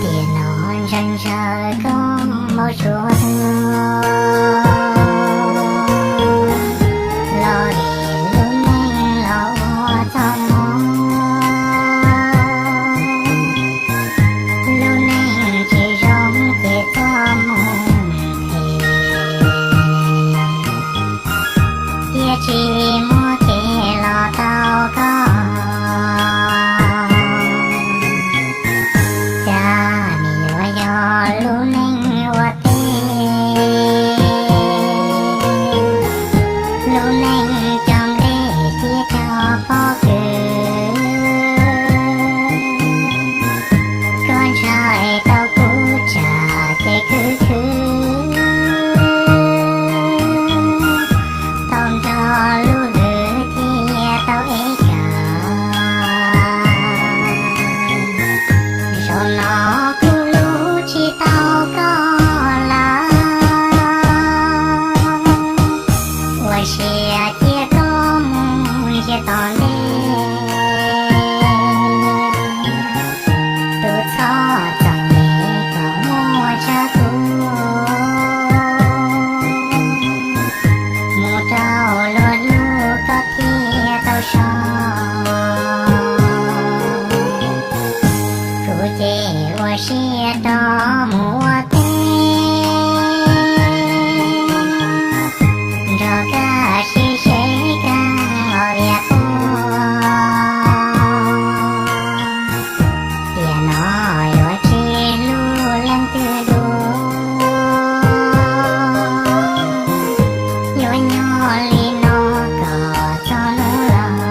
Tiam no ntshaw ntshaw koj npau suav tuag, los vim lub neej los ua txoj hmoov. Lub neej tsis zoo ces txoj hmoov them, thiaj tsis muaj kev los tau koj. Cas nim yuav yog lub neej ua teb, lub neej cov nplej thiab cov pob kws. Koj ntshai tau kuv tsam ces khwv khwv, tau nrog lub lwm thiaj tau ev kawm. Zaum no kuv hlub tsis tau koj lawm, ua siab cia koj mus ntsiag tom ntej. Tus txhob txom nyem kom muaj tsab tus, mus rau luag lub koj thiaj tau so. Kuv ces ua siab rov mus ua teb, nrog koj sib seb koj los vias quaj. Tiam no yuav tsis hlub leej twg dua, yuav nyob li no kom txog hnub laus.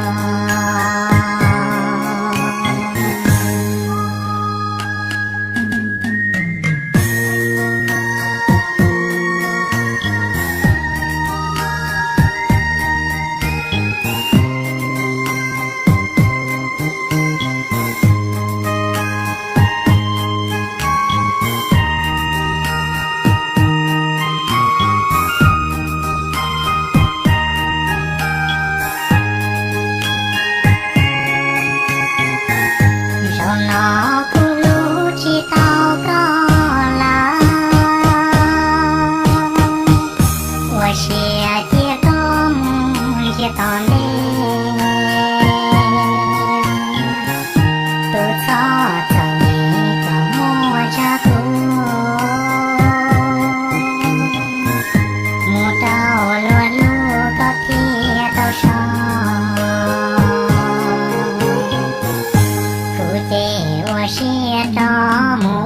Zaum no kuv hlub tsis tau koj lawm, ua siab cia koj mus ntsiag tom ntej. Tus txhob txom nyem kom muaj tsab tus, mus rau luag lub koj thiaj tau so. Kuv ces ua siab rov mus